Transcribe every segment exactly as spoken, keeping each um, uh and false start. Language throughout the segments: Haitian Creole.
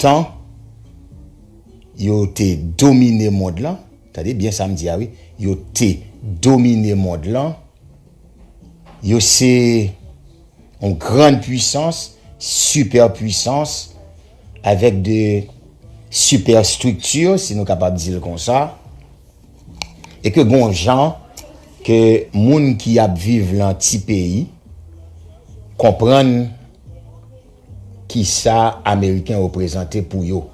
tan, yo te domine mond lan. Tande byen sa m di a, wi. Yo te domine mond lan. Yo se yon grann pwisans, sipè pwisans, avèk de sipè estrikti, si nou kapab di l konsa. E ke gon jan ke moun ki ap viv lan ti peyi konprann kisa Ameriken reprezante pou yo.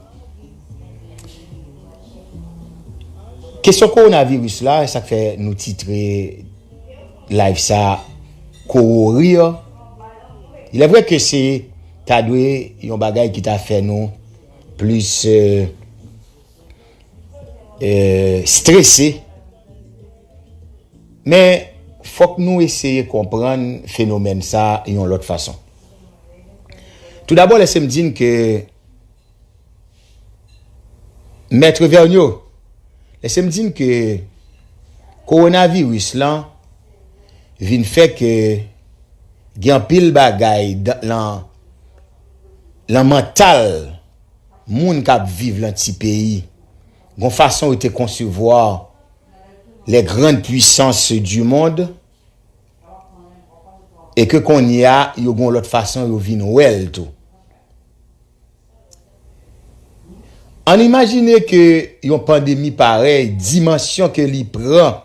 Kesyon kowonaviris la, e sa k fè nou titre live sa Koworir. Il est vrai que se ta dwe yon bagay ki ta fè nou plis, euh, euh, strese. Men, fòk nou eseye konprann fenomèn sa yon lòt fason. Toudabò, lèse m di n ke Mèt Vernio, lèse m di n ke kowonaviris lan vin fè ke gen anpil bagay dan, lan, lan mantal moun k ap viv lan ti peyi. Gon fason yo te konsevwa les grandes puissances du monde, e ke kounye a, yo gon lòt fason yo vin wè l tou. Ann imajine ke yon pandemi parèy, dimansyon ke li pran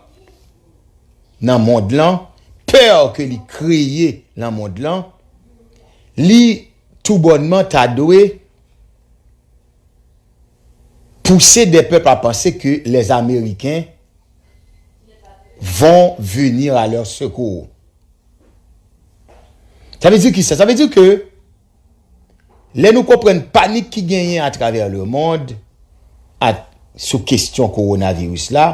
nan mond lan, pè ke li kreye nan mond lan, li toubònman ta dwe pouse de pèp a panse ke les Américains vont venir à leur secours. Sa vle di ki sa? Sa vle di ke lè nou konprann panik ki genyen atravè le mond a, sou kesyon kowonaviris la,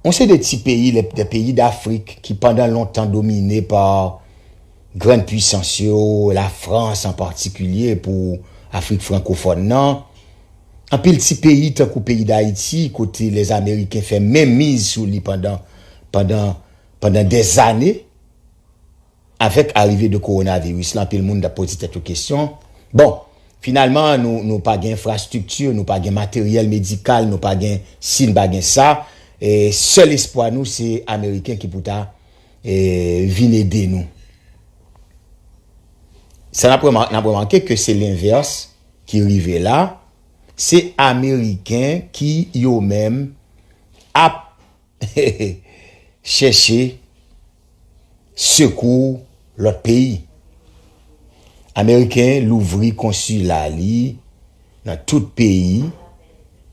on se de ti peyi, le, de peyi d'Afrique ki pandan lontan domine pa grann pwisans yo, Lafrans an patikilye pou Afrik frankofòn nan. Anpil ti peyi tankou peyi Dayiti, kote les Américains fè menmiz sou li pandan, pandan, pandan dèzane, avèk arive de kowonaviris la, anpil moun t ap poze tèt yo kesyon. Bon, finalman, nou, nou pa gen enfrastrikti, nou pa gen materyèl medikal, nou pa gen si, n pa gen sa. E sèl espwa nou, se Ameriken ki pou ta, e, vin ede nou. Sa n ap remake, n ap remake ke se lenvès ki rive la. Se Ameriken ki, yo menm, ap chèche sekou lòt peyi. Ameriken louvri konsila li nan tout peyi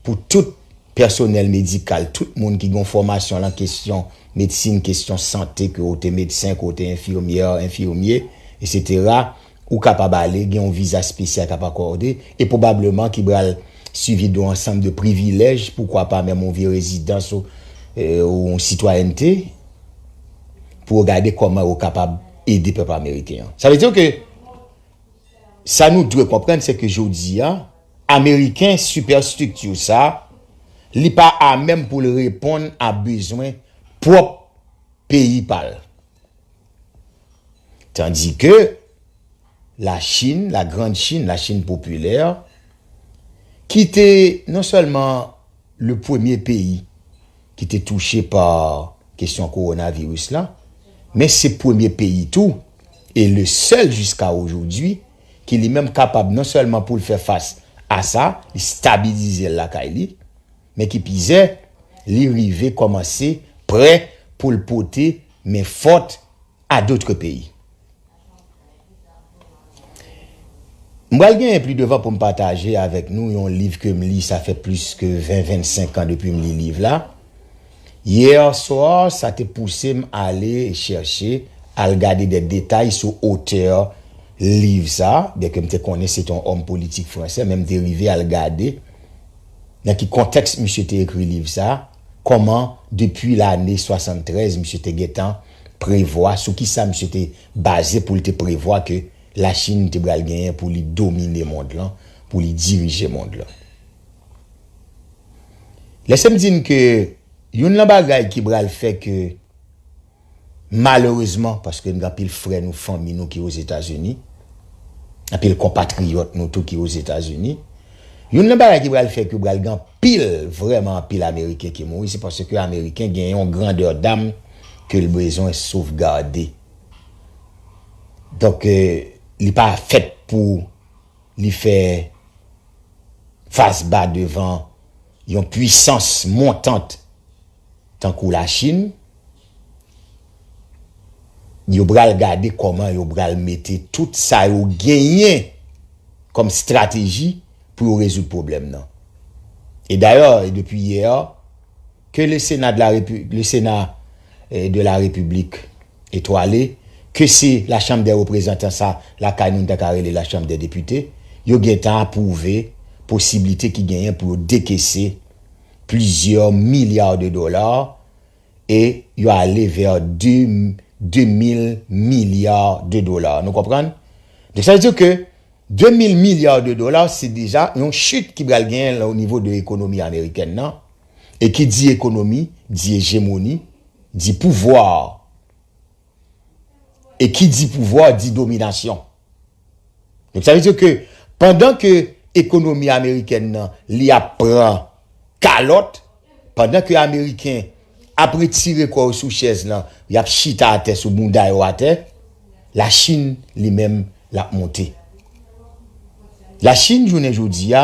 pou tout pèsonèl medikal, tout moun ki gen fòmasyon lan kesyon medsin, kesyon sante, ke w te medsen, ke w te enfimyè, enfimye, etsetera, ou kapab ale, gen yon viza espesyal k ap akòde, e pwobableman ki pral suivi de yon ansanm de privilèj, poukwa pa menm yon vye rezidans ou, e, ou yon sitwayènte, pou yo gade kòman yo kapab ede pèp ameriken an. Sa vle di ke sa nou dwe konprann, se ke jodi a, Ameriken, sipèstrikti sa, li pa amenm pou l reponn a bezwen pwòp peyi pa l. Tandis que la Chine, la grande Chine, la Chine populaire, ki te non sèlman le premye peyi ki te touche pa kesyon kowonaviris la, men se premye peyi tou, e le sèl jiska ojodwi, ki li menm kapab non sèlman pou l fè fas a sa, li stabilize l lakay li, men ki pizè, li rive kòmanse prè pou l pote men fòt a d'autres pays. M pral genyen pli devan pou m pataje avèk nou yon liv ke m li, sa fè plis ke ven, vennsenk an depi m li liv la. Yè swa, sa te pouse m ale chèche, al gade de detay sou otè liv sa, byenke m te konnen se te yon òm politik fransè, men m te rive al gade nan ki kontèks misye te ekri liv sa, kòman depi lane swasanntrèz misye te gentan prevwa, sou kisa misye te baze pou l te prevwa ke Lachin te pral genyen pou li domine mond lan, pou li dirije mond lan. Lèse m di n ke youn nan bagay ki pral fè ke, malerezman, paske n gen anpil frè nou, fanmi nou ki Ozetazini, anpil konpatriyòt nou tou ki Ozetazini. Youn nan bagay ki pral fè ke pral gen anpil, vrèman anpil Ameriken ki mouri, se paske Ameriken gen yon grandè dam ke l bezwen sovgade. Donk, eh, li pa fèt pou li fè fas ba devan yon pwisans montant tankou Lachin. Yo pral gade kòman yo pral mete tout sa yo genyen kòm estrateji pou yo rezoud pwoblèm nan. E dayè, e depi yè, ke le Sénat de la Répu-, le Sénat, eh, de la République etwale, ke se Lachanm dè Reprezantan sa, lakay nou n ta ka rele Lachanm dè Depite, yo gentan apwouve posiblite ki genyen pou yo dekese plizyè milya de dola e yo ale vè de, de mil milya de dola. Nou konprann? Donk, sa vle di ke de mil milya de dola, se deja yon chit ki pral genyen la o nivo de ekonomi amerikèn nan. E ki di ekonomi, di ejemoni, di pouvwa. E ki di pouvwa, di dominasyon. Donk, sa vle di ke pandan ke ekonomi amerikèn nan, li ap pran kalòt, pandan ke Ameriken ap retire kò yo sou chèz lan, y ap chita atè sou bounda yo atè, Lachin, li menm, l ap monte. Lachin, jounen jodi a,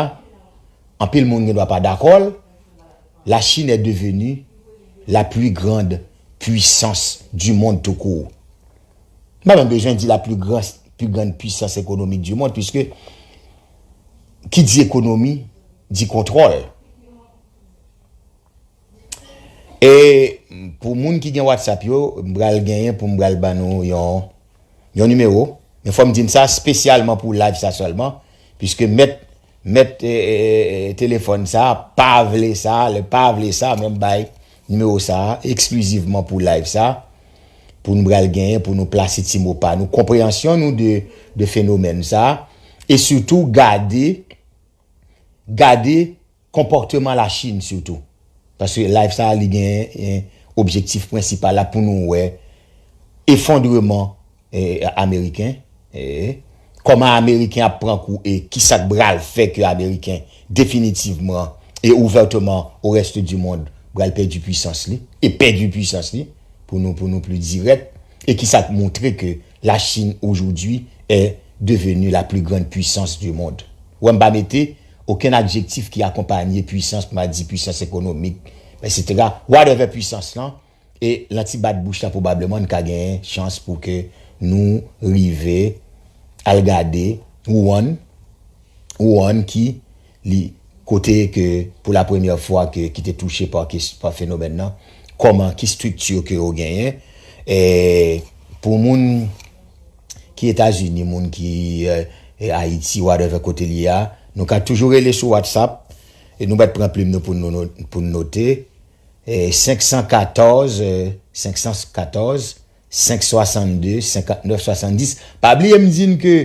anpil moun gen dwa pa dakò l, Lachin est devenue la plus grande puissance du monde tout court. M pa menm bezwen di la plus grande, plus grande puissance économique du monde, puisque ki di ekonomi, di kontwòl. E pou moun ki gen WhatsApp yo, m pral genyen pou m pral ban nou yon, yon nimewo. Men fò m di n sa espesyalman pou live sa sèlman, puisque mèt, mèt, eh, eh, eh, telefòn sa pa vle sa, li pa vle sa, men m bay nimewo sa eksklizivman pou live sa, pou nou pral genyen, pou nou plase ti mo pa nou, konpreyansyon nou de, de fenomèn sa, e sitou gade, gade konpòteman Lachin sitou. Paske live sa a, li gen, eh, objektif prensipal la pou nou wè efondreman, eh, ameriken, eh, kòman ameriken ap pran kou e kisa k pral fè ke ameriken definitivman e ouvèteman au reste du monde pral pèdi pwisans li e pèdi pwisans li, pou nou, pou nou pli dirèk, e kisa k montre ke Lachin aujourd'hui est devenue la plus grande puissance du monde. Ou wè, m pa mete okenn adjektif ki akonpanye pwisans, m a di pwisans ekonomik, etsetera. Whatever pwisans lan, e lan ti bat bouch la, pwobableman, n ka gen chans pou ke nou rive al gade Wuhan, Wuhan ki li kote ke pou la premyè fwa ke, ki te touche pa, pa fenomèn nan, kòman, ki estrikti ke yo genyen. E pou moun ki Etazini, moun ki, eh, eh, Ayiti, whatever kote li ye a, nou ka toujou rele sou WhatsApp, e nou mèt pran plim nou pou nou no-, pou n note, eh, senk san katòz, eh, senk san katòz, senk swasannde, senkantnèf swasanndis. Pa bliye m di n ke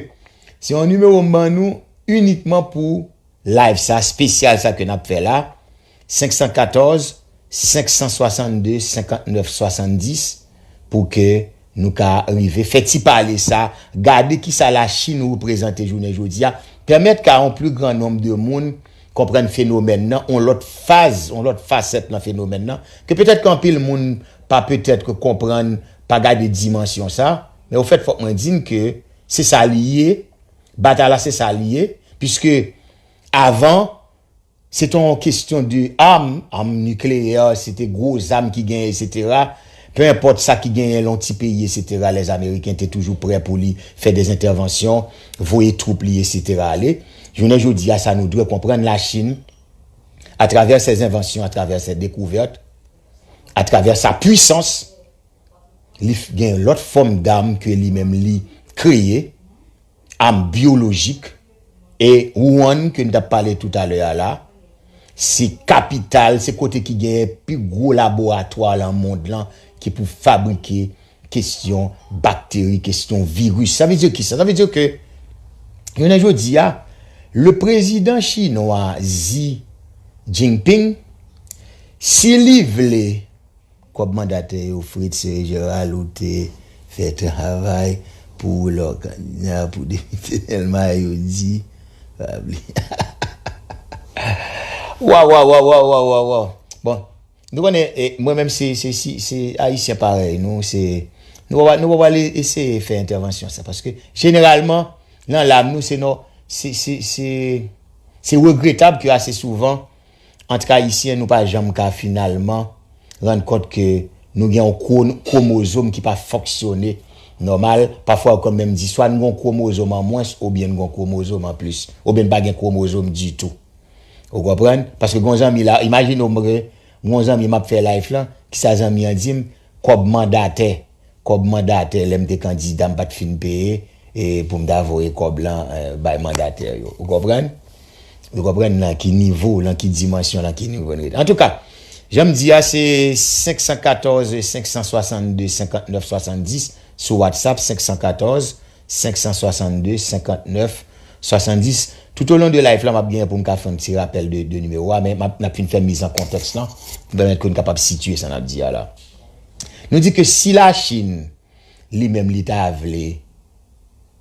se yon nimewo m ban nou inikman pou live sa, espesyal sa ke n ap fè la, senk san katòz, senk san swasannde, senkantnèf swasanndis, pou ke nou ka rive fè ti pale sa, gade kisa Lachin reprezante jounen jodi a, pèmèt ka yon pli gran nonb de moun konprann fenomèn nan, yon lòt faz, yon lòt fasèt nan fenomèn nan, ke petèt ke anpil moun pa petèt ke konprann, pa gade dimansyon sa, men ofèt, fòk mwen di n ke se sa li ye, batay la se sa li ye, piske avan, se te yon kesyon de arm, arm nikleyè, se te gwo zam ki genyen, etsetera. Pe enpòt sa ki genyen lan yon ti peyi, etsetera, lèzameriken te toujou prè pou li fè dèzentèvansyon, voye twoup li, etsetera, ale. Jounen jodi a, sa nou dwe konprann, Lachin, atravè ses envansyon, atravè ses dekouvèt, atravè sa pwisans, li f-, gen lòt fòm dam ke li menm li kreye, am byolojik, e Wuhan ke n t ap pale toutalè a la, se kapital, se kote ki genyen pi gwo laboratwa lan mond lan ki pou fabrike kesyon bakteri, kesyon viris. Sa vle di kisa? Sa vle di ke jounen jodi a, le prezidan chinwa Xi Jinping, si li vle, kòb mandatè yo, Fritz Gérald, ou te fè travay pou woule w kanna, pou depi Etènèl mayo di, pa bliye. Waw, waw, waw, waw, waw, waw, waw. Bon, nou konnen, e, mwen menm se, se, se, se Ayisyen parèy nou, se, nou pa, nou pa pral eseye fè entèvansyon sa, paske jeneralman, nan lam nou, se non, se, se, se, se regretab ke ase souvan, ant Ayisyen, nou pa janm ka finalman rann kont ke nou gen yon kwo-, kwomozòm ki pa fonksyone nòmal. Pafwa, yo konn menm di, swa n gen yon kwomozòm an mwens, oubyen n gen yon kwomozòm an plis, oubyen n pa gen kwomozòm ditou. Ou konprann? Paske gen yon zanmi la, imajine w, mwen, gen yon zanmi m ap fè live lan, kisa zanmi an di m? Kòb mandatè. Kòb mandatè, lè m te kandida, m pa t fin peye, e pou m ta voye kòb lan, e, bay mandatè yo. Ou konprann? Ou konprann nan ki nivo, nan ki dimansyon, nan ki nivo n rete. Antouka, jan m di a, se senk san katòz, senk san swasannde, senkantnèf swasanndis sou WhatsApp, senk san katòz, senk san swasannde, senkantnèf swasanndis. Toutolon de live la, m ap genyen pou m ka fè yon ti rapèl de, de nimewo a, men m ap, n ap fin fè miz an kontèks lan, pou pèmèt ke n kapab sitiye sa n ap di a la. Nou di ke si Lachin, li menm, li ta vle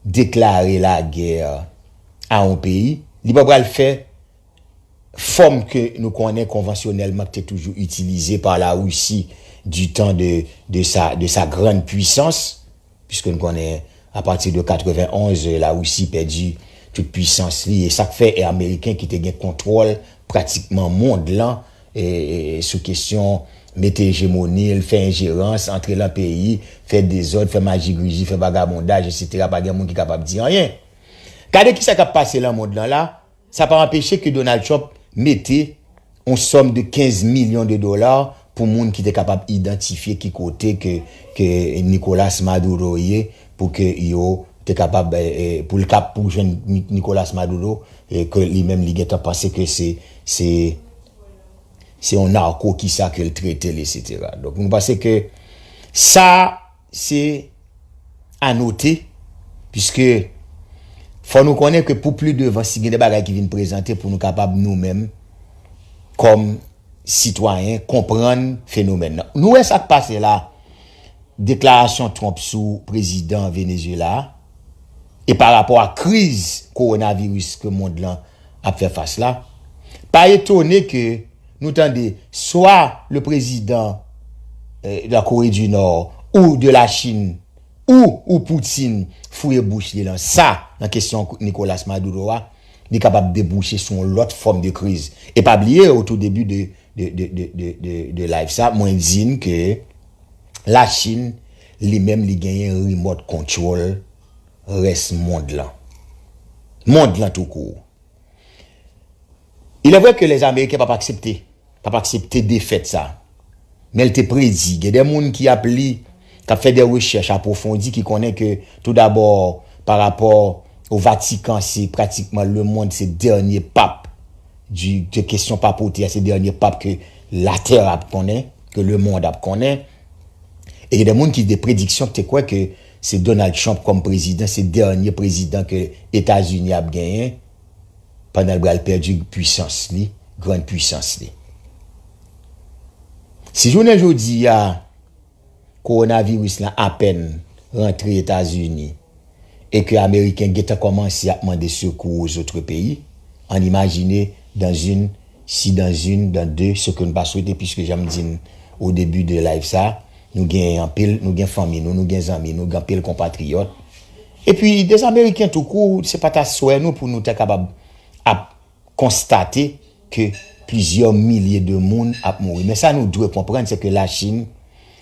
deklare lagè a yon peyi, li pa pral fè fòm ke nou konnen konvansyonèlman ki te toujou itilize pa Larisi du temps de, de sa, de sa grande puissance, puisque nou konnen, a pati de katrevenonz, Larisi pèdi tout pwisans li, e sa k fè e Ameriken ki te gen kontwòl pratikman mond lan, e, e, sou kesyon mete ejemoni l, fè enjerans, antre lan peyi, fè dezòd, fè majigriji, fè vagabondaj, etsetera, pa gen moun ki kapab di anyen. Gade kisa k ap pase lan mond lan la, sa pa anpeche ke Donald Trump mete yon sòm de kenz milyon de dola pou moun ki te kapab idantifye ki kote ke, ke Nicolas Maduro ye, pou ke yo te kapab, e, e, pou l kap, pou jwenn Ni-, Nicolas Maduro, e, ke li menm li gentan panse ke se, se, se yon narko ki sa ke l trete l, etsetera. Donk, nou panse ke sa, se a note, piske fò nou konnen ke pou pli devan, si gen de bagay ki vin prezante pou nou kapab nou menm, kòm sitwayen, konprann fenomèn nan. Nou wè sa k pase la, deklarasyon Trump sou prezidan Venezuela a, e pa rapò a kriz kowonaviris ke mond lan ap fè fas la, pa etone ke nou tande swa le président, euh, de la Corée du Nord ou de la Chine ou, ou Putin fouye bouch li lan sa, nan kesyon Nicolas Maduro a, li kapab debouche sou yon lòt fòm de kriz. E pa bliye, o tou debi de, de, de, de, de, de, de live sa, mwen di n ke Lachin, li menm, li genyen remote control rès mond lan. Mond lan tou kou. Il est vrai que les Américains p ap aksepte, p ap aksepte defèt sa. Men l te predi. Gen de moun ki ap li, k ap fè de rechèch apwofondi, ki konnen ke, tou dabò, pa rapò o Vatikan, se pratikman lemonn, se dènye pap di, de kesyon papoti a, se dènye pap ke latè ap konnen, ke lemonn ap konnen. E gen de moun ki de prediksyon ki te kwè ke se Donald Trump kòm prezidan, se dènye prezidan ke Etazini ap genyen pandan l pral pèdi pwisans li, grann pwisans li. Si jounen jodi a, kowonaviris lan apèn rantre Etazini e ke Ameriken gentan kòmanse ap mande sekou aux autres pays, ann imajine dans une, si dans une, dans deux, ce que n pa swete, piske jan m di n o debi de live sa, nou gen anpil, nou gen fanmi nou, nou gen zanmi nou, gen anpil konpatriyòt. Epi, de Ameriken tou kou, se pa ta swè nou pou nou ta kapab ap konstate ke plizyè milye de moun ap mouri. Men sa nou dwe konprann, se ke Lachin,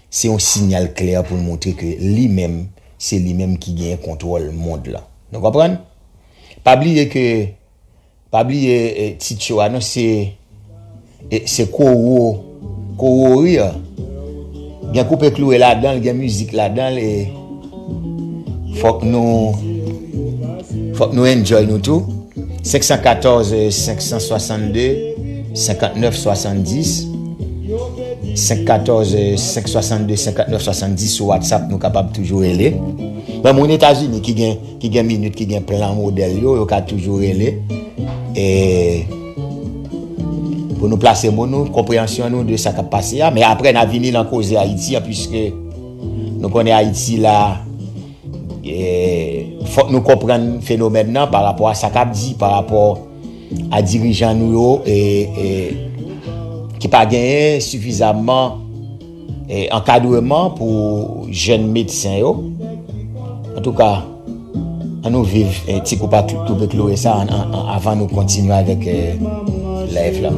se yon sinyal klè pou l montre ke li menm, se li menm ki genyen kontwòl mond lan. Nou konprann? Pa bliye ke, pa bliye, e, tit show a, non, se, e, se Koro, Koro Rir. Gen koupe kloure ladan l, gen mizik ladan l, e fòk nou, fòk nou enjoy nou tou. Senk san katòz, senk san swasannde, senkantnèf swasanndis. Senk katòz, senk swasannde, senkantnèf swasanndis sou WhatsApp, nou kapab toujou rele. Men moun Etazini ki gen, ki gen minit, ki gen plan modèl yo, yo ka toujou rele. E pou nou plase mo nou, konpreyansyon nou de sa k ap pase a. Men apre, n a vini nan koze Ayiti an, piske nou konnen Ayiti la, E, fòk nou konprann fenomèn nan pa rapò a sa k ap di, pa rapò a dirijan nou yo, e, e, ki pa genyen sifizamman, e, ankadreman pou jèn medsen yo. Antouka, ann nou viv, e, ti koup ak toubekloure sa an, an, an, avan nou kontinye avèk, e, live la.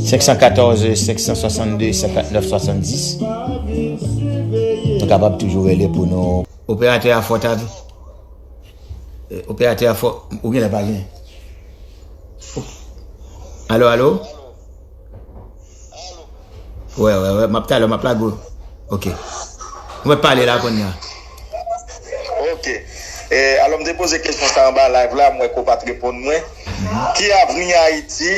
Senk san katòz, senk san swasann de, senkannnèf, swasanndis. Nou kapab toujou rele pou nou. Operatè a fò, ta di. E, operatè a fò, ou genlè pa gen. Alo, alo? Wè, wè, wè, m ap talè, m ap lage w. Ok. Ou mèt pale la kounye a. Ok. E, alò, m te poze kesyon sa anba live la, m wè ke w pa t reponn mwen. Ki avni Ayiti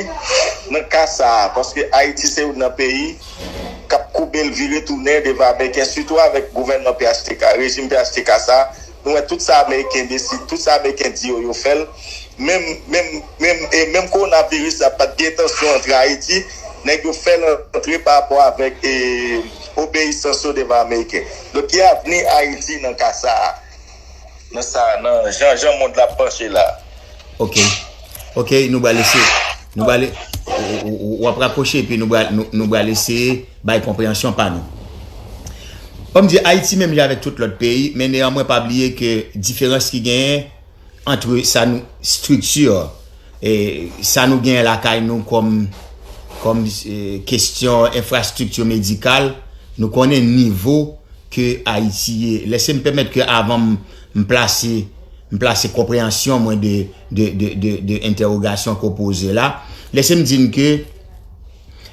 nan ka sa a? Paske Ayiti se youn nan peyi k ap koube l vire tounen devan Ameriken, sitou avèk gouvènman P H T K, rejim P H T K sa a. Nou wè tout sa Ameriken deside, tout sa Ameriken di yo, yo fè l. Menm, menm, menm, e menm kowonaviris la pa t gen entansyon antre Ayiti, nèg yo fè l antre pa rapò avèk, e, obeyisans yo devan Ameriken. Donk, ki avni Ayiti nan ka sa a? Nan sa, nan jan, jan mond la ap panche la. Ok. Ok, nou pral eseye. Nou pral, ou, ou, ou, w ap rapwoche, epi nou pral, nou, nou pral eseye bay konpreyansyon pa nou. Ban m di, Ayiti menm jan avèk tout lòt peyi, men neyanmwen pa bliye ke diferans ki genyen ant sa nou, estrikti, e, sa nou genyen lakay nou kòm, kòm, e, kesyon enfrastrikti medikal, nou konnen nivo ke Ayiti ye. Lèse m pèmèt ke avan m, m plase, m plase konpreyansyon mwen de, de, de, de, de entèwogasyon ke w poze la. Lèse m di n ke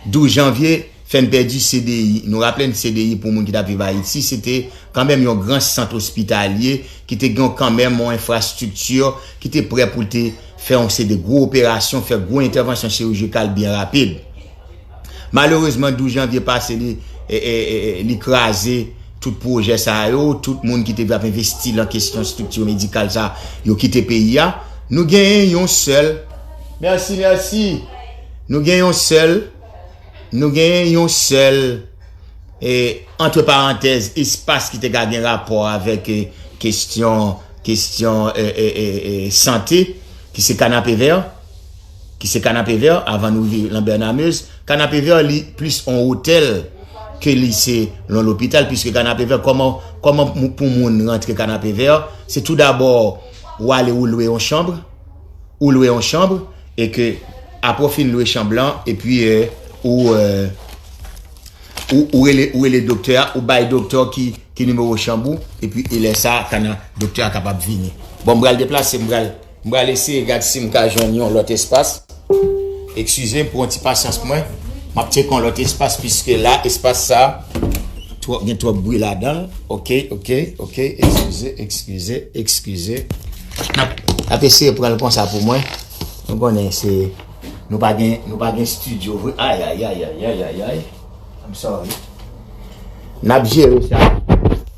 douz janvye fè n pèdi C D I. Nou raple n C D I pou moun ki t ap viv Ayiti, se te kanmenm yon gran sant ospitalye ki te gen kanmenm yon enfrastrikti ki te prè pou l te fè yon seri de gwo operasyon, fè gwo entèvansyon chirijikal byen rapid. Malerezman, douz janvye pase, li, e, e, e, e, li kraze tout pwojè sa yo, tout moun ki te vle ap envesti nan kesyon estrikti medikal sa, yo kite peyi a. Nou genyen yon sèl, mèsi, mèsi. Nou gen yon sèl, nou genyen yon sèl, e, antre parantèz, espas ki te ka gen rapò avèk, e, kesyon, kesyon, e, e, e, e, sante, ki se Kanapevè. Ki se Kanapevè, avan nou rive Lanbè Namez. Kanapevè, li plis on otèl ke li se yon lopital, piske Kanapevè, kòman, kòman pou moun rantre Kanapevè, se tou dabò ou ale ou lwe yon chanm, ou lwe yon chanm, e ke apre w fin lwe chanm lan, epi, e, ou, e, ou, ou rele, ou rele doktè a, ou bay doktè a ki, ki nimewo chanm ou, epi e lè sa a, kana doktè a kapab vini. Bon, m pral deplase, m pral, m pral eseye gad si m ka jwenn yon lòt espas. Eskize m pou yon ti pasyans mwen. M ap tcheke yon lòt espas, piske la, espas sa a, twòp, gen twòp bri ladan l. Ok, ok, ok, eskize, eskize, eskize. N ap, n ap eseye pran l konsa pou mwen. Nou konnen se, nou pa gen, nou pa gen estidyo vre. Ay, ay, ay, ay. I'm sorry. N ap jere sa.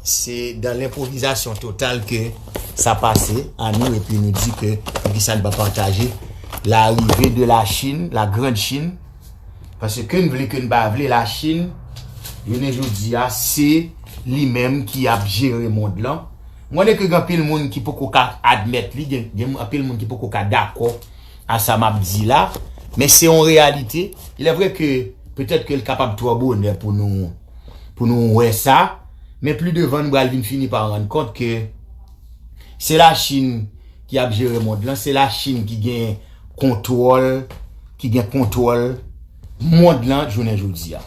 Se dan lenpwovizasyon total ke sa pase a nou, epi nou di ke poukisa n pa pataje larive de la Chine, la grande Chine. Paske ke n vle ke n pa vle, la Chine, jounen jodi a, se li menm ki ap jere mond lan. M konnen ke gen anpil moun ki poko ka admèt li, gen, gen anpil moun ki poko ka dakò a sa m ap di la, men se yon reyalite. Il est vrai que petèt ke l kapab twò bonè pou nou, pou nou wè sa, men pli devan nou pral vin fini pa rann kont ke se la Chine ki ap jere mond lan, se la Chine ki gen kontwòl, ki gen kontwòl mond lan jounen jodi a.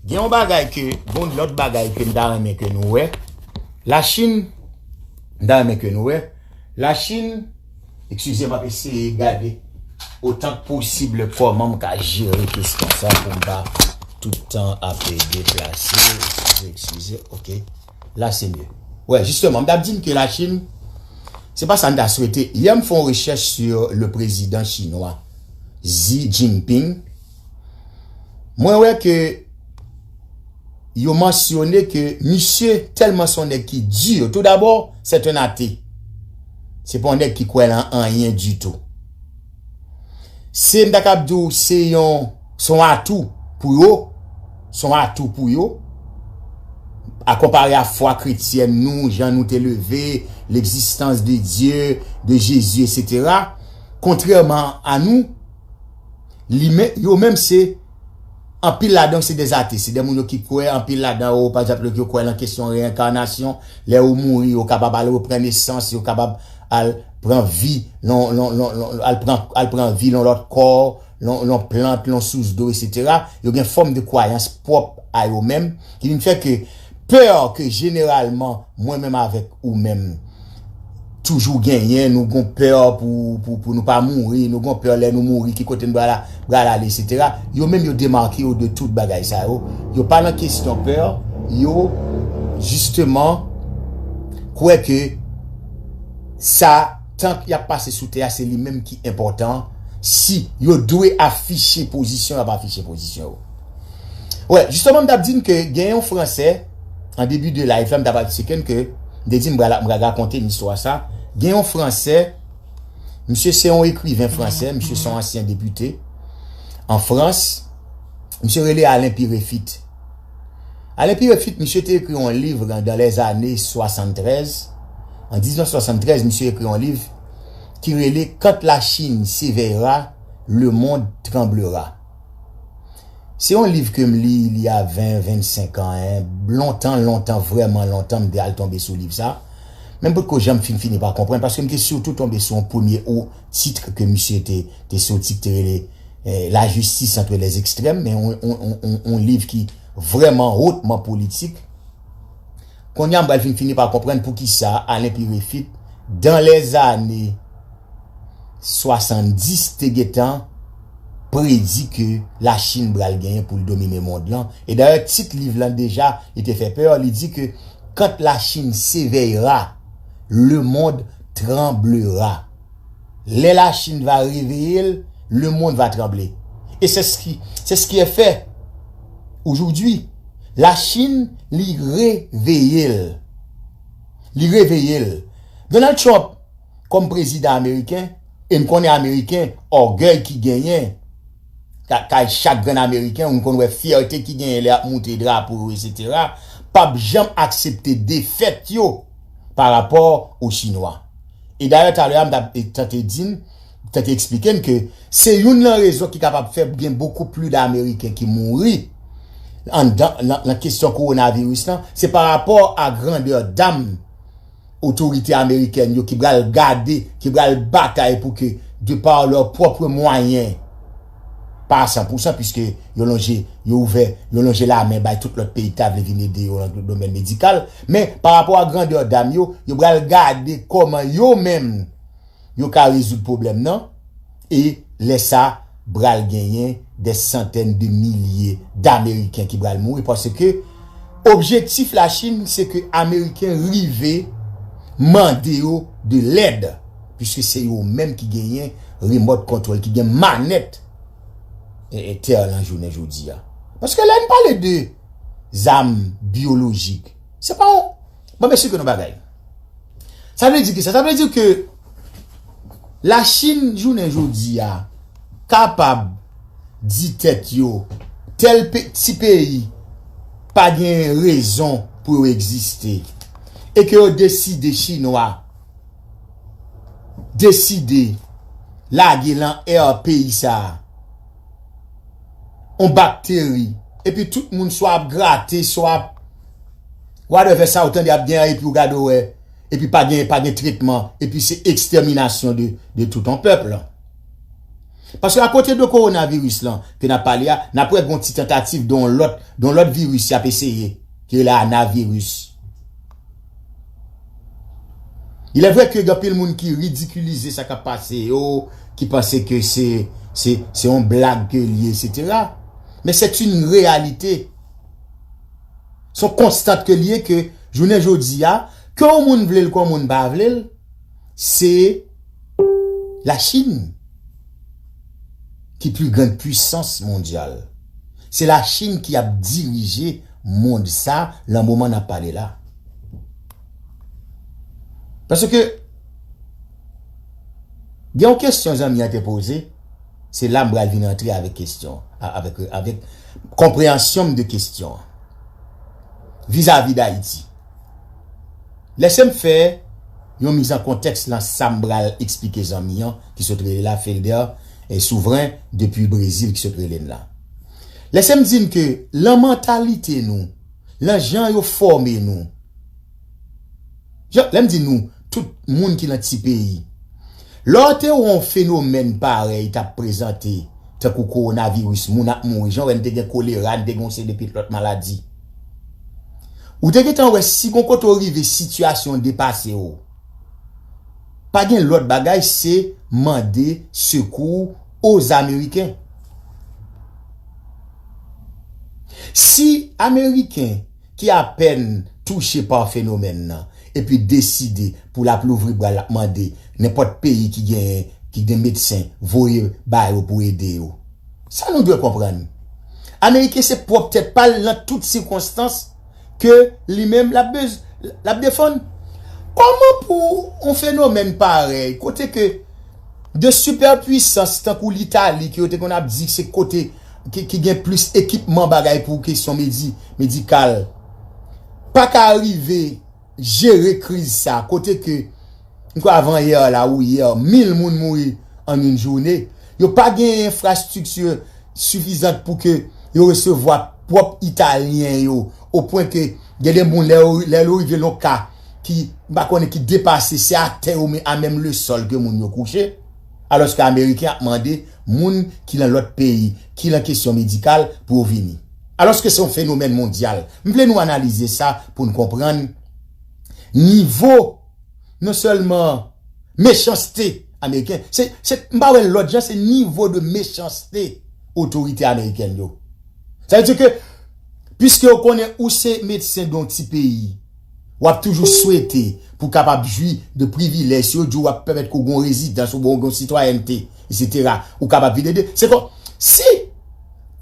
Gen yon bagay ke, gen yon lòt bagay ke m ta renmen ke nou wè. La Chine, m ta renmen ke nou wè. La Chine, eskize m, ap eseye gade otan k posib kòman m ka jere kesyon sa pou m pa tout tan ap deplase. Eskize, eskize, ok. La, se mye. Wè, jisteman, m t ap di n ke la Chine, se pa sa n ta swete. Yè, m fè yon rechèch sur le président chinois, Xi Jinping. Mwen wè ke yo mansyone ke misye tèlman se yon nèg ki di. Tou dabò, c'est un athée. Se pa yon nèg ki kwè nan anyen ditou. Se, m ta kab di w, se yon, se yon atou pou yo. se yon atou pou yo, a konpare a fwa kretyèn nou, jan nou te leve, l'existence de Dieu, de Jésus, et cetera. Kontrèman a nou, li men, yo menm se, anpil ladan yo se dèzate, se de moun yo ki kwè anpil ladan yo, pa egzanp, yo kwè nan kesyon reyenkanasyon, lè ou mouri, yo kapab al reprann nesans, yo kapab al pran vi, lon, lon, lon, lon, al pran, al pran vi lon lòt kò, lon, lon plant, lon sous dlo, et cetera. Yo gen fòm de kwayans pwòp a yo menm, ki vin fè ke pè ke jeneralman, mwen menm avèk ou menm, toujou genyen, nou gon pè pou, pou, pou nou pa mouri, nou gon pè lè nou mouri, ki kote nou pral, pral ale, et cetera. Yo menm yo demake yo de tout bagay sa yo. Yo pa nan kesyon pè, yo, jisteman, kwè ke sa, tan y ap pase sou tè a, se li menm ki enpòtan. Si yo dwe afiche pozisyon, y ap afiche pozisyon yo. Wè, jisteman, m t ap di n ke gen yon Fransè, an debi de live la, m t ap eksplike n ke, m te di n m pral, m pral rakonte n istwa sa. Gen yon Fransè, misye se yon ekriven fransè, misye se yon ansyen depite an Frans, misye rele Alain Pireffitte. Alain Pireffitte, misye te ekri yon liv dans les années soixante-treize. An diznèf swasanntrèz, misye ekri yon liv ki rele Quand la Chine s'éveillera, le monde tremblera. Se yon liv ke m li, li a ven, vennsenk an, en, lontan, lontan, vrèman lontan, m te al tonbe sou liv sa. Men m potko janm fin fini pa konprann, paske m te sitou tonbe sou yon premye ou tit ke misye te, te soti, ki te rele, eh, La justice entre les extrêmes, men yon, yon, yon, yon, yon liv ki vrèman hotman politik. Kounye a, m pral fin fini pa konprann poukisa Alain Pireffitte, dans les années soixante-dix, te gentan predi ke Lachin pral genyen pou l domine mond lan. E dayè, tit liv lan deja, li te fè pè, li di ke quand la Chine s'éveillera, le monde tremblera. Lè Lachin va reveye l, le monde va trembler. Et c'est ce qui, c'est ce qui est fait aujourd'hui. Lachin, li reveye l. Li reveye l. Donald Trump, kòm prezidan ameriken, e n konnen ameriken, ògèy ki genyen, ka-, kay chak grenn ameriken, ou konn wè fyète ki genyen lè y ap moute drapo yo, et cetera, p ap janm aksepte defèt yo pa rapò o Chinwa. E dayè, talè a, m t ap tante di n, tante eksplike n ke se youn nan rezon ki kapab fè gen beaucoup plus d'Américains ki mouri anndan, nan, nan kesyon kowonaviris lan, se pa rapò a grandè dam otorite amerikèn yo ki pral gade, ki pral batay pou ke, de par leurs propres moyens, pa a san pou san, piske yo lonje, yo ouvè, yo lonje lamen bay tout lòt peyi ki ta vle vin ede yo nan domèn medikal, men pa rapò a grandè dam yo, yo pral gade kòman yo menm yo ka rezoud pwoblèm nan, e lè sa, pral genyen des centaines de milliers d'Américains ki pral mouri, paske objektif Lachin, se ke Ameriken rive mande yo de lèd, piske se yo menm ki genyen remote control, ki gen manèt, e, e, tè lan jounen jodi a. Paske lè n pale de zam byolojik, se pa yon, bon, mesye, ke nou bagay. Sa vle di ki sa? Sa vle di ke Lachin, jounen jodi a, kapab di tèt yo, tèl pe-, ti peyi pa gen rezon pou yo egziste, e ke yo deside, Chinwa deside lage lan è peyi sa a, on bakteri, epi tout moun swa ap grate, swa ap whatever sa ou tande ap gen an, epi ou gade ou wè, epi pa gen, pa gen tretman, epi se ekstèminasyon de, de tout on pèp. Paske akote de kowonaviris lan ke n ap pale a, n ap wè gon ti tantativ de yon lòt, de yon lòt viris y ap eseye, ki rele anaviris. Il est vrai ke gen anpil moun ki ridikilize sa k ap pase yo, ki panse ke se, se, se yon blag ke l ye, et cetera. Men c'est une réalité. Se yon konstant ke l ye ke jounen jodi a, ke yon moun vle l, ke yon moun pa vle l, se Lachin ki pli grann pwisans mondyal. Se Lachin ki ap dirije mond sa, lan moman n ap pale la. Paske, gen yon kesyon zanmi an te poze, Se la m pral vin antre avèk kesyon, a- avèk, avèk konpreyansyon m de kesyon an. Vizavi Dayiti. Lese m fè yon miz an kontèks lan sa m pral eksplike zanmi an ki sot rele la Felder e Souvren depi Brezil ki sot rele n la. Lese m di n ke lan mantalite nou, lan jan yo fòme nou, jan, lè m di nou, tout moun ki lan ti peyi, lè w te wè yon fenomèn parèy t ap prezante, tankou kowonaviris, moun ap mouri, jan w wè n te gen kolera, n te gen yon seri de lòt maladi. Ou te gentan wè si gon kote w rive sitiyasyon depase w, pa gen lòt bagay se mande sekou aux Américains. Si Ameriken ki apèn touche pa fenomèn nan epi deside pou l ap louvri bra l ap mande nenpòt peyi ki gen ki gen medsen voye ba yo pou ede yo. Sa nou dwe konprann. Ameriken se pwòp tèt pa l nan tout sikonstans ke li menm l ap bez- l ap defann. Kòman pou yon fenomèn parèy kote ke de sipèpwisans tankou Litali ke yo te konn ap di se kote ki, ki gen plis ekipman bagay pou kesyon medi, medikal pa ka rive jere kriz sa kote ke m kwè avan yè la ou yè mil moun mouri an yon jounen. Yo pa gen enfrastrikti sifizant pou ke yo resevwa pwòp Italyen yo o pwen ke gen de moun lè yo lè yo rive lon ka ki m pa konnen ki depase se atè yo men a menm le sòl ke moun yo kouche. Alòske Ameriken ap mande moun ki lan lòt peyi ki lan kesyon medikal pou yo vini. Alòske se yon fenomèn mondyal. M vle nou analize sa pou n konprann nivo non sèlman mechanste Ameriken, se, se, m pa wè lòt jan, se nivo de mechanste otorite amerikèn yo. Sa vle di ke, piske yo konnen ou se medsen de yon ti peyi, w ap toujou swete pou kapab jwi de privilèj, si yo di w ap pèmèt ke w gen yon rezidans, ou gen yon sitwayènte, etsetera, ou kapab vin ede. Se kon, si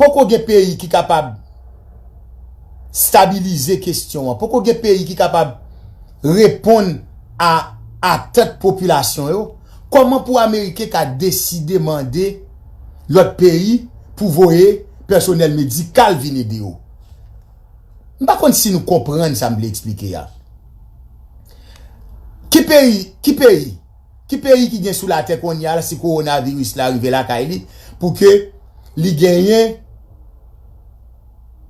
poko gen peyi ki kapab stabilize kesyon an, poko gen peyi ki kapab reponn a atant popilasyon yo, kòman pou Ameriken ka deside mande lòt peyi pou voye pèsonèl medikal vin ede yo? M pa konn si nou konprann sa m vle eksplike a. Ki peyi, ki peyi, ki peyi ki gen sou latè kounye a la si kowonaviris la rive lakay li pou ke li genyen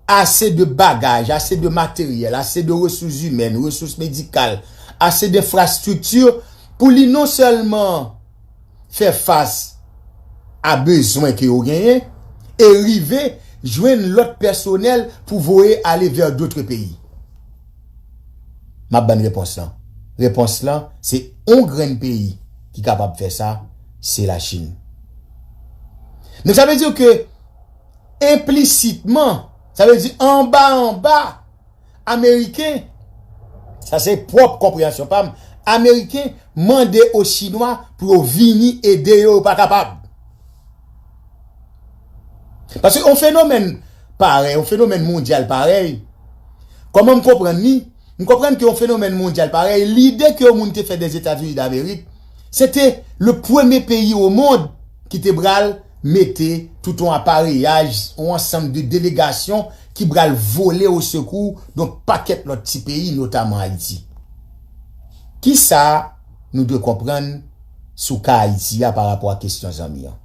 ase de bagaj, ase de materyèl, ase de resous imèn, resous medikal, ase de enfrastrikti pou li non sèlman fè fas a bezwen ke yo genyen e rive jwenn lòt pèsonèl pou voye ale vè dotre peyi? M ap ban n repons lan. Repons lan, se yon grenn peyi ki kapab fè sa, se Lachin. Donk, sa vle di ke enplisitman, sa vle di anba anba, Ameriken, sa se pwòp konpreyansyon pa m, Ameriken mande o Chinwa pou yo vini ede yo, yo pa kapab. Paske yon fenomèn parèy, yon fenomèn mondyal parèy, kòman m konprann li? M konprann ke yon fenomèn mondyal parèy, lide ke yon moun te fè Dèzetazini Damerik, se te le premye peyi o mond ki te pral mete tout yon apareyaj, yon ansanm de delegasyon ki pral vole o sekou yon pakèt lòt ti peyi, notaman Ayiti. Kisa nou dwe konprann sou ka Ayiti a pa rapò a kesyon zanmi an?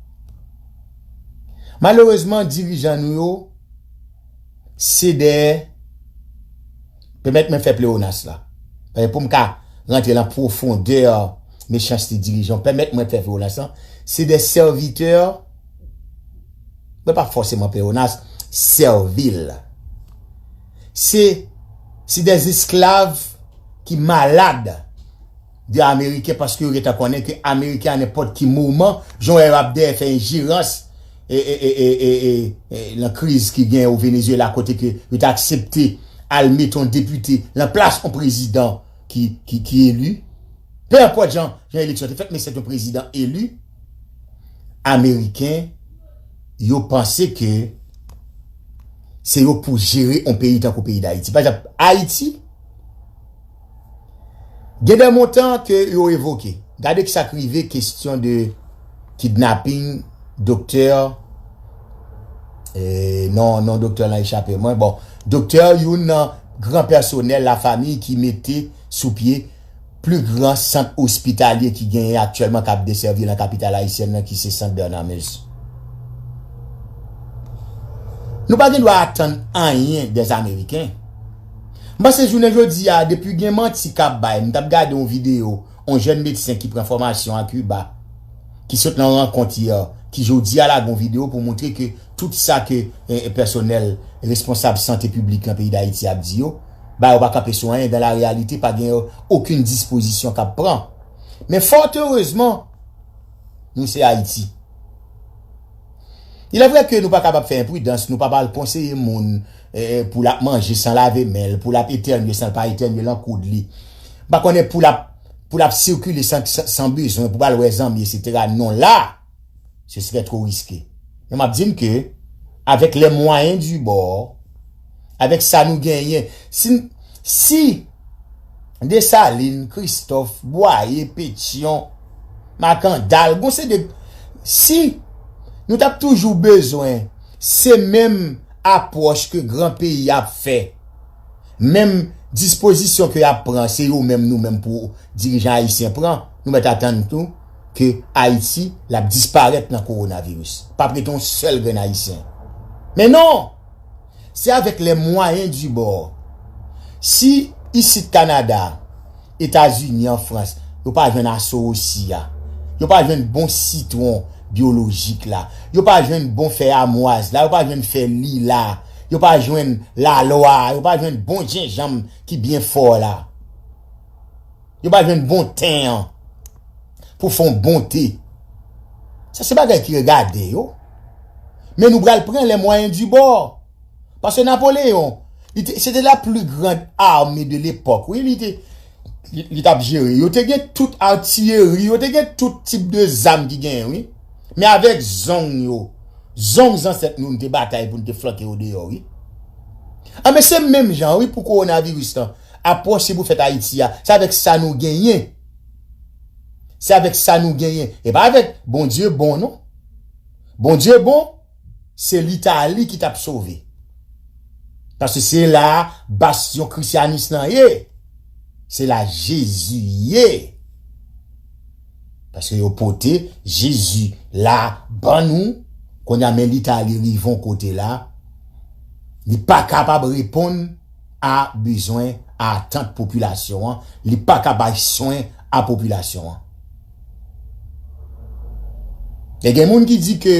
Malerezman, dirijan nou yo, se de, pèmèt mwen fè pleonas la. Paske pou m ka rantre lan pwofondè mechanste dirijan, pèmèt mwen fè pleonas la. Se de sèvitè, mwen pa fòseman pleonas, sèvil. Se, se de esklav ki malad de Ameriken paske yo gentan konnen ke Ameriken a nenpòt ki moman, jan w wè yo ap dèyè fè enjerans e, e, e, e, e, e, e, lan kriz ki gen o Venezuela kote ke yo te aksepte al mete yon depite lan plas yon prezidan ki, ki, ki eli. Pe enpòt jan, jan eleksyon te fèt, men se yon prezidan eli. Ameriken, yo panse ke se yo pou jere yon peyi tankou peyi Dayiti. Pa egzanp, Ayiti, gen de montan ke yo evoke. Gade ki sa k rive kesyon de kidnaping Doktè, e, non, non, doktè lan echape mwen. Bon, doktè, youn nan gran pèsonèl lafanmi ki mete sou pye pli gran sant ospitalye ki genyen aktyèlman k ap desèvi lan kapital ayisyèn nan, ki se Sant Bernard Meyers. Nou pa gen dwa atann anyen dè Ameriken. M panse jounen jodi a, depi gen manti k ap bay, m t ap gade yon videyo, yon jèn medsen ki pran fòmasyon a Kiba, ki sot nan rankont yè, ki jodi a lage yon videyo pou montre ke tout sa ke, e, e, pèsonèl responsab sante piblik nan peyi Dayiti ap di yo, ba yo pa kanpe sou anyen. Dan la reyalite, pa gen okenn dispozisyon k ap pran. Men fòterezman, nou se Ayiti. Il est vrai ke nou pa kapab fè enpridans, nou pa pral konseye moun, e, pou l ap manje san lave men l, pou l ap etènye san l pa etènye lan koud li. M pa konnen pou l ap, pou l ap sikile san, san, san bezwen, pou l al wè zanmi, etsetera. Non, la, ce serait trop risqué. Men m ap di n ke, avec les moyens du bord, avèk sa nou genyen, si, si Desalin, Kristòf, Bwaye, Petyon, Makandal, gon se de, si nou t ap toujou bezwen se menm apwòch ke gran peyi ap fè, menm dispozisyon ke y ap pran, se yo menm, nou menm, pou dirijan ayisyen pran, nou mèt atann tou ke Ayiti l ap disparèt nan kowonaviris. P ap rete yon sèl grenn ayisyen. Men non! Se avec les moyens du bord. Si isit Kanada, Etazini, an Frans, yo pa jwenn asowosi a, yo pa jwenn bon sitwon byolojik la, yo pa jwenn bon fèy amwaz la, yo pa jwenn fèy lila, yo pa jwenn lalwa, yo pa jwenn bon jenjanm ki byen fò la, yo pa jwenn bon ten an pou fè yon bon te. Sa se bagay ki regade yo. Men nou pral pran les moyens du bord. Paske Napoleyon, li te, se te la plus grande armée de l'époque, wi, li te, li, li t ap jere. Yo te gen tout atileri, yo te gen tout tip de zam ki genyen, wi. Men avèk zong yo, zong zansèt nou, nou te batay pou nou te flanke yo deyò, wi. Anben, se menm jan, wi, pou kowonaviris lan. Apwòch se pou fèt Ayiti a, se avèk sa nou genyen. Se avèk sa nou genyen. E pa avèk Bondye bon, non. Bondye bon, se Litali ki t ap sove. Paske se la bastyon krisyanis lan ye. Se la Jezi ye. Paske yo pote Jezi la ban nou. Kounye a, men Litali rive yon kote la, li pa kapab reponn a bezwen, a atant popilasyon an, li pa ka bay swen a popilasyon an. E gen moun ki di ke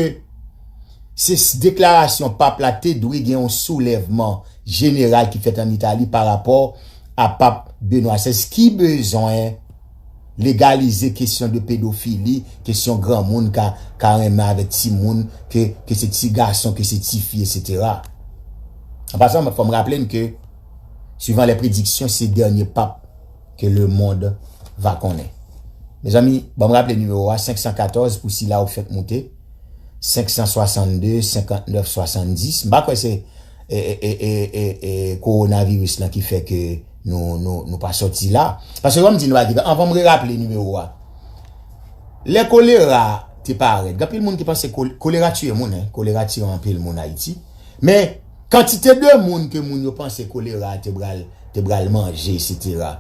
se s-, deklarasyon pap la te dwe gen yon soulèvman jeneral ki fèt ann Itali pa rapò a pap Benwa sèz ki bezwen legalize kesyon de pedofili, kesyon granmoun ka, ka renmen avèk timoun, ke, ke se ti gason, ke se ti fi, etsetera. An pasan, fò m raple n ke, suivant les prédictions, se dènye pap ke le monde va konnen. Mezanmi, ban m raple nimewo a, senk san katòz pou sila ou fèk moute, senk san swasann de, senkant nèf, swasann dis. M pa kwè se, e, e, e, e, e, e, kowonaviris lan ki fè ke nou, nou, nou pa sòti la. Paske, ban m di nou bagay, anvan m reraple nimewo a. Lè kolera te parèt, gen anpil moun ki panse kol-, kolera tiye moun, en. Kolera tiye anpil moun Ayiti. Men, kantite de moun ke moun yo panse kolera te pral, te pral manje, etsetera.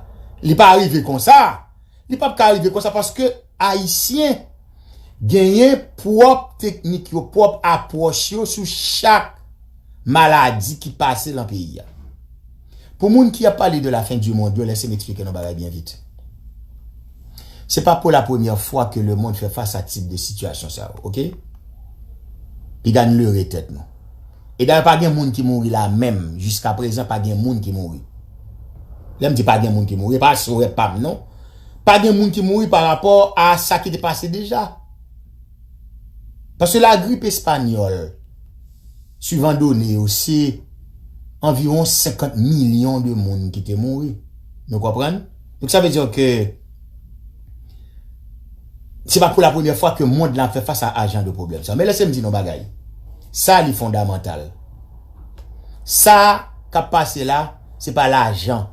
Li pa rive konsa. Li p ap ka rive konsa paske Ayisyen genyen pwòp teknik yo, pwòp apwòch yo sou chak maladi ki pase lan peyi a. Pou moun ki ap pale de la fin du monde yo, lèse m eksplike nou bagay byen vit. Se pa pou la premyè fwa ke le monde fè fas a tip de sitiyasyon sa yo, oke? Piga n lere tèt nou. E dayè, pa gen moun ki mouri la menm. Jiska prezan, pa gen moun ki mouri. Lè m di pa gen moun ki mouri, e pa swè pa m non. Pa gen moun ki mouri pa rapò a sa ki te pase deja. Paske lagrip espanyòl, suivan done yo, se anviwon senkant milyon de moun ki te mouri. Nou konprann? Donk, sa vle di ke se pa pou la premyè fwa ke mond lan ap fè fas a, a jan de pwoblèm sa. Men lèse m di nou bagay. Sa li fondamantal. Sa k ap pase la, se pa lajan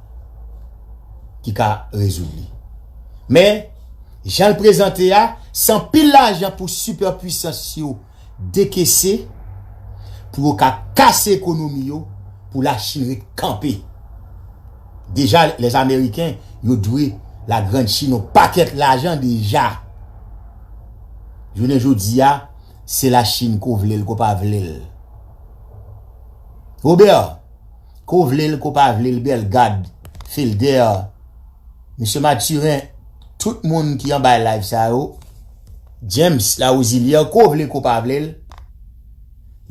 ki ka rezoud li. Men, jan l prezante a, se anpil lajan pou sipèpwisans yo dekese, pou yo ka kase ekonomi yo, pou Lachin ret kanpe. Deja, lèzameriken, yo dwe Lagrann Chin yon pakèt lajan deja. Jounen jodi a, se Lachin, ko vle l, ko pa vle l. Robert, ko vle l, ko pa vle l, Bellegarde, Felder, Mesye Mathurin, tout moun ki anba live sa yo, James Larosilière, ko vle, ko pa vle l,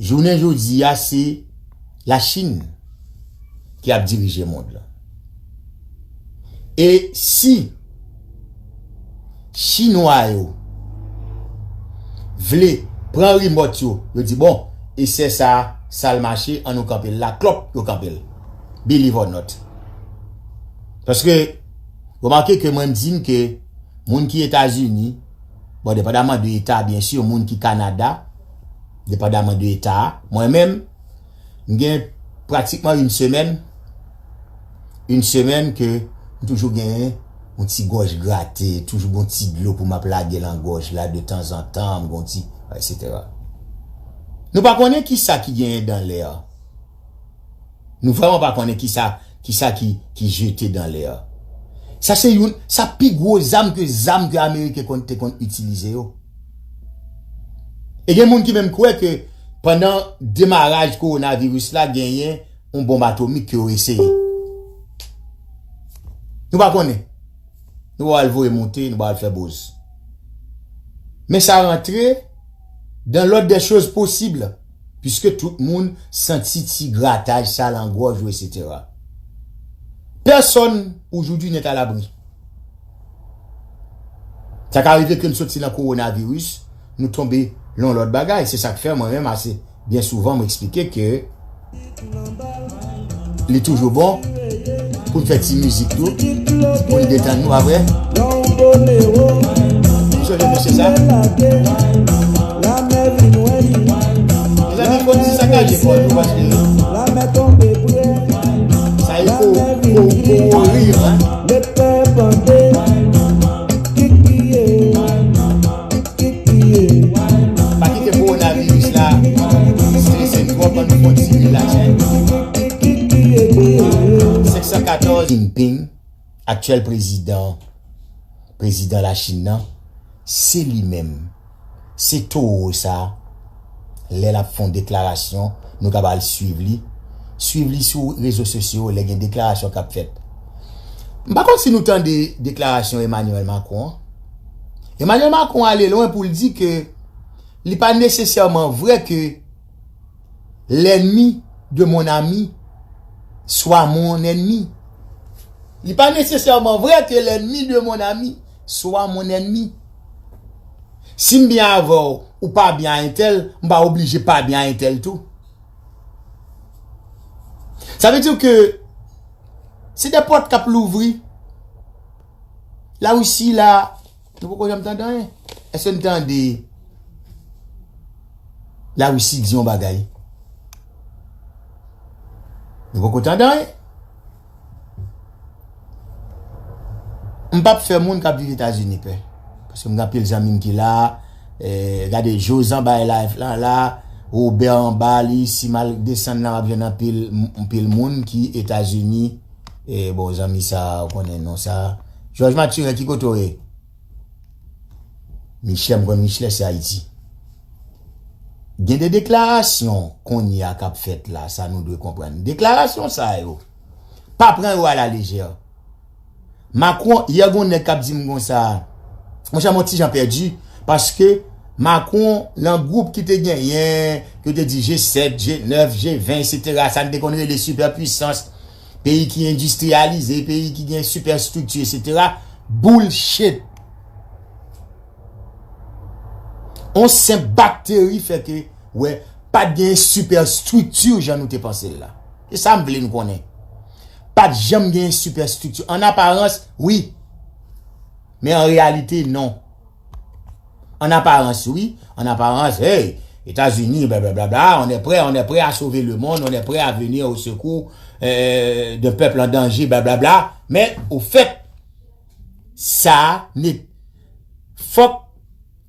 jounen jodi a, se Lachin ki ap dirije mond lan. E si Chinwa yo vle pran rimòt yo, yo di, bon, esè sa, sa l mache, ann nou kanpe l la, klòp, yo kanpe l. Believe or not. Paske, remake ke mwen m di n ke moun ki Etazini, bon, depandaman de eta, byen si, moun ki Kanada, depandaman de eta a, mwen menm, m gen pratikman yon semèn, yon semèn ke m toujou gen yon ti gòj grate, toujou gen yon ti dlo pou m ap lage nan gòj la de tanzantan, m gen yon ti, etsetera. Nou pa konnen ki sa ki genyen dan lè a. Nou vrèman pa konnen ki sa, ki sa ki, ki jete dan lè a. Sa se youn, sa pi gwo zam ke zam ke Ameriken konn, te konn itilize yo. E gen moun ki menm kwè ke pandan demaraj kowonaviris la, genyen yon bonm atomik ke yo eseye. Nou pa konnen. Nou pral voye monte, nou pral fè boz. Men sa rantre dans l'ordre des choses possibles, puisque tout moun santi ti grataj sa nan gòj ou, etsetera. Personne aujourd'hui n'est à l'abri. Sa ka rive ke n soti nan kowonaviris, nou tonbe nan yon lòt bagay. Se sa k fè mwen menm ase byen souvan m eksplike ke li toujou bon pou n fè ti mizik tou, pou n detann nou apre. Ou sonje mesye sa? Mezanmi, fò n ti sakaje kò nou paske sa e ko, ko, ko ri, hein. Pa kite kowonaviris la strese n twòp, ann fè yon ti rilaks. Senk san katòz, Jinping, aktyèl prezidan, prezidan Lachin nan, se li menm, se towo sa, lè l ap fè yon deklarasyon, nou ka pral swiv li, swiv li sou rezo sosyo, lè gen deklarasyon k ap fèt. M pa konn si nou tande deklarasyon Emmanuel Macron an. Emmanuel Macron ale lwen pou l di ke li pa nesesèman vrè ke l'ennemi de mon ami soit mon ennemi. Li pa nesesèman vrè ke l'ennemi de mon ami soit mon ennemi. Si m byen avè w, ou pa byen a entèl, m pa oblije pa byen a entèl tou. Sa vle di ke se de pòt k ap louvri. Larisi la, nou poko janm tande anyen. Èske n tande Larisi di yon bagay? Nou poko tande anyen. M p ap fè moun k ap viv Etazini pè. Paske m gen anpil zanmi m ki la. Eh, gade, Jozan bay live lan la. Robert anba li, si m al desann la, m ap jwenn anpil, anpil moun ki Etazini. E bon, zanmi sa, ou konnen non sa. Jòj Mathurin, ki kote w ye? Michel, m konn Michel, se Ayiti. Gen de deklarasyon kounye a k ap fèt la, sa nou dwe konprann. Deklarasyon sa yo, pa pran yo alalejè. Macron, yè gon nèg k ap di m konsa, monchè, m on ti jan pèdi, paske Macron, nan gwoup ki te genyen, ke yo te di G sèt, G nèf, G ven, etsetera, sa n te konn rele sipèpwisans, peyi ki endistriyalize, peyi ki gen sipèstrikti, etsetera, bullshit. On senp bakteri fè ke, wè, pa t gen sipèstrikti jan nou te panse l la. Se sa m vle nou konnen. Pa t janm gen sipèstrikti. An aparans, wi. Men an reyalite, non. An aparans, wi. An aparans, hey, Etazini, blablabla, on est prêt, on est prêt à sauver le monde, on est prêt à venir au secours, euh, d'un peuple en danger, blablabla. Men, ofèt, sa, ne, fòk,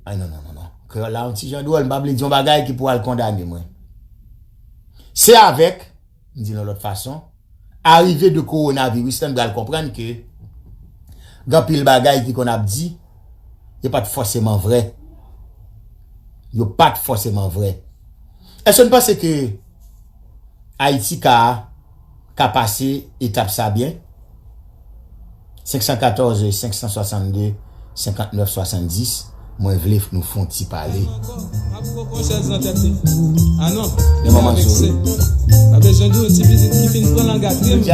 ay, non, non, non, non. Kreyòl la yon ti jan dwòl, m pa vle di yon bagay ki pou al kondane mwen. Se avèk, m di l yon lòt fason, arive de kowonaviris la, n pral konprann ke gen anpil bagay ki konn ap di, yo pa t fòseman vrè. Yo pa t fòseman vrè. Èske n panse ke Ayiti ka, ka pase etap sa byen? Senk san katòz, senk san swasann de, senkant nèf, swasanndis, mwen vle nou fè yon ti pale. Ankò, m ap pran yon chèz nan tèt li. Ah non, li avèk se. Pa bezwen di w, ti pitit ki fin pran langaj li, m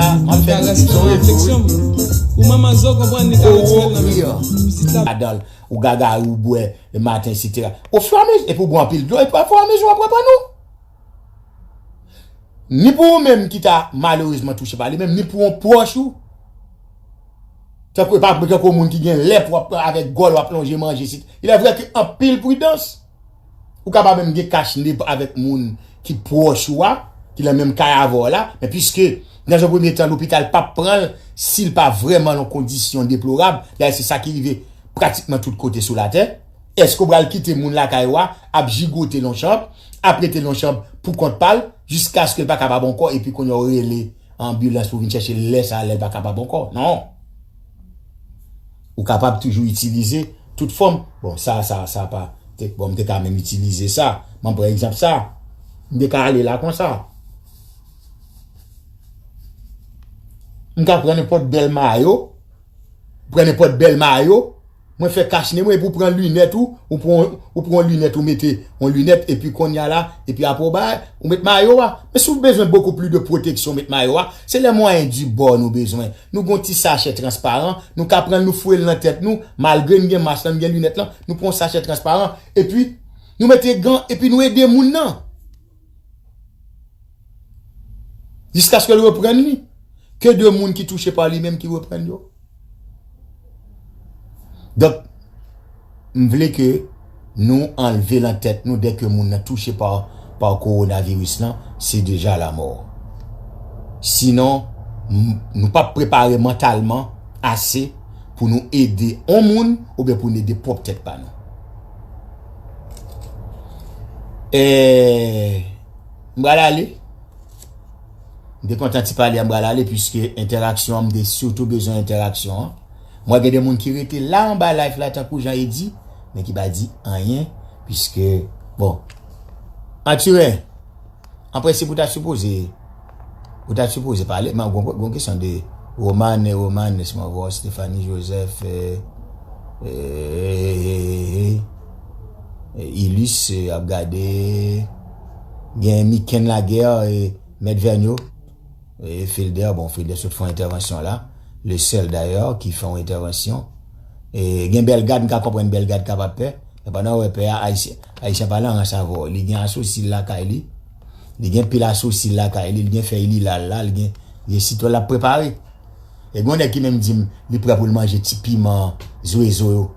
karès nan refleksyon m. Ou manman zo konprann li ka retire l nan men m. Pitit la. Adan l, ou gagari, ou bwè, le maten, etsetera. Ofiramezi, epi ou bwè anpil dlo, epi ofiramezi, w ap reponn ou. Ni pou ou menm ki ta malerezman touche pa li menm, ni pou yon pwòch ou. Tankou, e pa tankou moun ki gen lèp w ap pran avèk gòl, w ap lonje manje. Il est vrai ke anpil pridans. Ou ka pa menm gen kach nez avèk moun ki pwòch ou a, ki nan menm kay avè w la, men piske, nan yon premye tan, lopital p ap pran l si l pa vrèman nan kondisyon deplorab. Dayè, se sa ki rive pratikman tout kote sou latè. Èske w pral kite moun lakay ou a ap jigote nan yon chanm, ap rete nan yon chanm pou kont pa l, jiskaske l pa kapab ankò, epi kounye a w rele anbilans pou vin chèche l lè sa a, lè l pa kapab ankò? Non. Ou kapab toujou itilize tout fòm. Bon, sa, sa, sa pa. Te, bon, m te ka menm itilize sa. M pran egzanp sa. M te ka ale la konsa. M ka pran nenpòt bèl mayo. Pran nenpòt bèl mayo. Mwen fè kach nez mwen, epi w pran linèt ou, ou pran, ou pran linèt, ou mete yon linèt, epi kounye a la, epi apre w bay, ou met mayo a. Men si w bezwen beaucoup plus de protection, met mayo a, se les moyens du bord nou bezwen. Nou gon ti sachè transparan, nou ka pran l, nou foure l nan tèt nou, malgre n gen mas lan, n gen linèt lan, nou pran yon sachè transparan, epi nou mete gan, epi nou ede moun nan. Jiskaske l reprann li. Ke de moun ki touche pa li menm ki reprann yo. Donk, m vle ke nou anlve nan tèt nou, dèke moun nan touche pa, pa kowonaviris lan, se deja lamò. Sinon, m, nou p ap prepare mantalman ase pou nou ede yon moun oubyen pou nou ede pwòp tèt pa nou. E, m pral ale. M te kontan ti pale a, m pral ale, piske entèraksyon an, m te sitou bezwen entèraksyon an. M wè gen de moun ki rete la anba live la, tankou Jean Eddy, men ki pa di anyen, piske, bon. Antiren, an prensip, ou ta sipoze, ou ta sipoze pale, men gon, gon kesyon de Roman, Roman, Nesmavor, Stéphanie Joseph, eh, eh, eh, eh, eh, Ilus, eh, ap gade, gen Miken Laguerre, eh, Mèt Vènyo, eh, Filder, bon, Filder sot fè yon entèvansyon la, le sèl dayè ki fè yon entèvansyon. Eh, gen Bèlgad, m ka konprann Bèlgad kapab pè, men pandan w wè pè a, Ayisyen, Ayisyen pa nan rans avè w, li gen asosi l lakay li, li gen pil asosi l lakay li, li gen fèy lila l la, li gen, gen sitwon l ap prepare. E gen yon nèg ki menm di m, li prè pou l manje ti piman zwezo yo.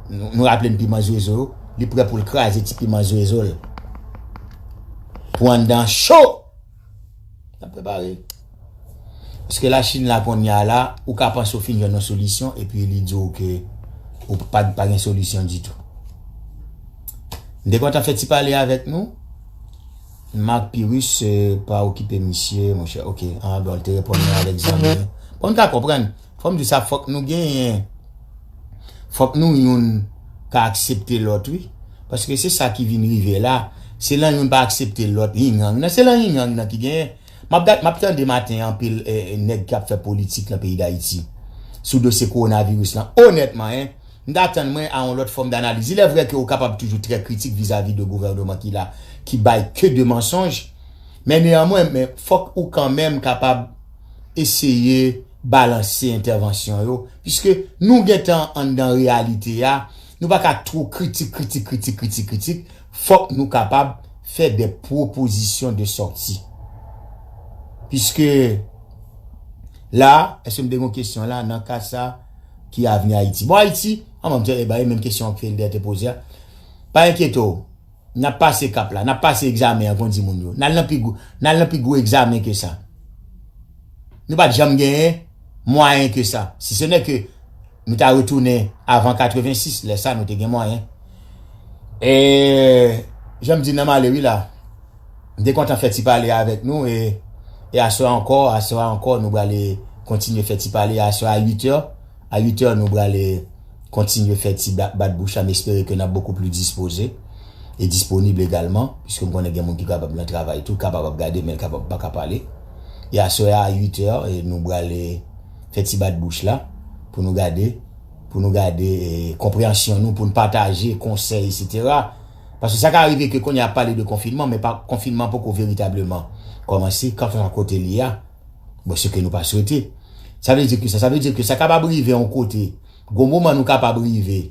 Nou, nou raple n piman zwezo yo, li prè pou l kraze ti piman zwezo l. Pou anndan cho! N ap prepare. Paske Lachin la kounye a la, ou ka panse w fin jwenn yon solisyon, epi li di w ke ou pa, pa gen solisyon ditou. M te kontan fè ti pale avèk nou. Marc Pyrrhus, eh, pa okipe misye, monchè. Ok, ah, bon, l te reponn mwen avèk zanmi. Bon, m ka konprann. Fò m di sa, fòk nou genyen. Fòk nou youn ka aksepte lòt, wi. Paske se sa ki vin rive la. Se lè youn pa aksepte lòt, ying yang nan. Se lè ying yang nan ki genyen. M ap gad, m ap tande maten an anpil, eh, nèg k ap fè politik nan peyi Dayiti. Sou dosye kowonaviris lan. Onètman, en, m t atann mwen a yon lòt fòm danaliz. Il est vrai ke ou kapab toujou trè kritik vizavi de gouvènman ki la, ki bay ke de mansonj. Men neyanmwen, men fòk ou kanmenm kapab eseye balanse entèvansyon yo. Piske nou gentan anndan reyalite a, nou pa ka twò kritik, kritik, kritik, kritik, kritik. Fòk nou kapab fè de pwopozisyon de sòti. Piske la, èske m te gen yon kesyon la, nan ka sa, ki avni Ayiti? Bon, Ayiti, an, mwen, m te, e, ba, e menm kesyon ke Filder te poze a. Pa enkyete w, n ap pase kap la, n ap pase egzamen an, kon di moun yo. N al nan pi gwo, n al nan pi gwo egzamen ke sa. Nou pa t janm genyen mwayen ke sa. Si se nè ke nou ta retounen avan katrevensis, lè sa nou te gen mwayen. E jan m di nan m ale wi la. M te kontan fè ti pale avèk nou e, e aswè ankò, aswè ankò nou prale kontinye fè ti pale aswè a uit è. A uit è nou prale kontinye fè ti bat bouch la, m espere ke n ap bokou pli dispoze e disponib egalman, piske m konnen gen moun ki kapab nan travay tou, kapab ap gade men l kapab pa ka pale. E aswè a uit è nou prale fè ti bat bouch la pou nou gade pou nou gade e, konpreyansyon nou, pou nou pataje konsèy, etsetera. Paske sa ka rive ke kounye a ap pale de konfinman, men pa konfinman poko veritableman kòmanse, kanfè a kote li a, bon, se ke nou pa swete. Sa vle di ki sa? Sa vle di ke sa kapab rive yon kote, gon moman nou kapab rive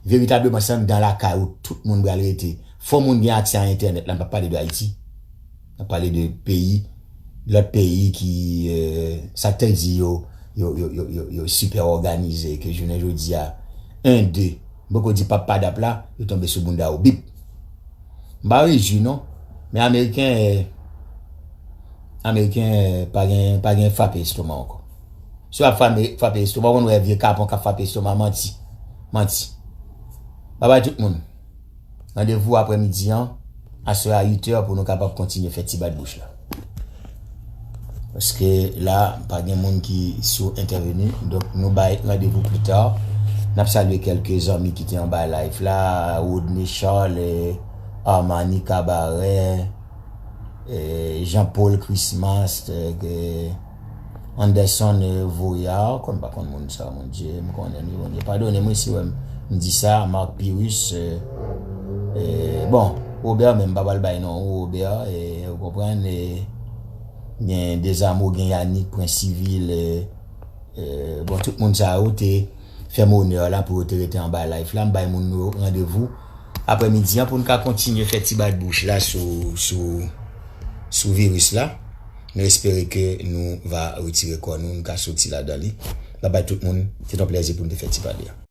veritableman se anndan lakay ou tout moun pral rete. Fò moun gen aksè a entènèt la, m p ap pale de Ayiti. N ap pale de peyi, lòt peyi ki, euh, sa k te di yo, yo, yo, yo, yo, yo sipè òganize, ke jounen jodi a, en, de, m poko di pap padap la, yo tonbe sou bounda yo, bip. M pa rejwi non, men Ameriken, eh, Ameriken, eh, pa gen, pa gen frape estoma ankò. Si w ap frape, frape estoma, w konn wè vye kapon k ap frape estoma, manti. Manti. Babay tout moun. Randevou aprèmidi an, aswè a uit è pou nou kapab kontinye fè ti bat bouch la. Paske la, pa gen moun ki sou entèveni. Donk, nou bay randevou pli ta. N ap salye kèlke zanmi ki te anba live la, Rodney Charles, eh, Armani Cabaret, eh, Jean Paul Christmas, eh, Anderson, eh, Voyard, konn pa konn moun sa, Bondye, m konnen li, Bondye. Padone m wi si w wè m di sa, Marc Pyrus, eh, eh, bon, Robert, men m pa pral bay non, Robert, eh, ou konprann, eh, gen Dezamo, gen Yannick, Prince Civil, eh, eh, bon, tout moun sa yo te fè m onè la pou yo te rete anba live la, m bay moun yo randevou aprèmidi an pou n ka kontinye fè ti bat bouch la sou, sou, sou viris la. Nou espere ke nou va retire kò nou, nou ka soti ladan li. Babay tout moun, se t on plèzi pou n te fè ti pale a.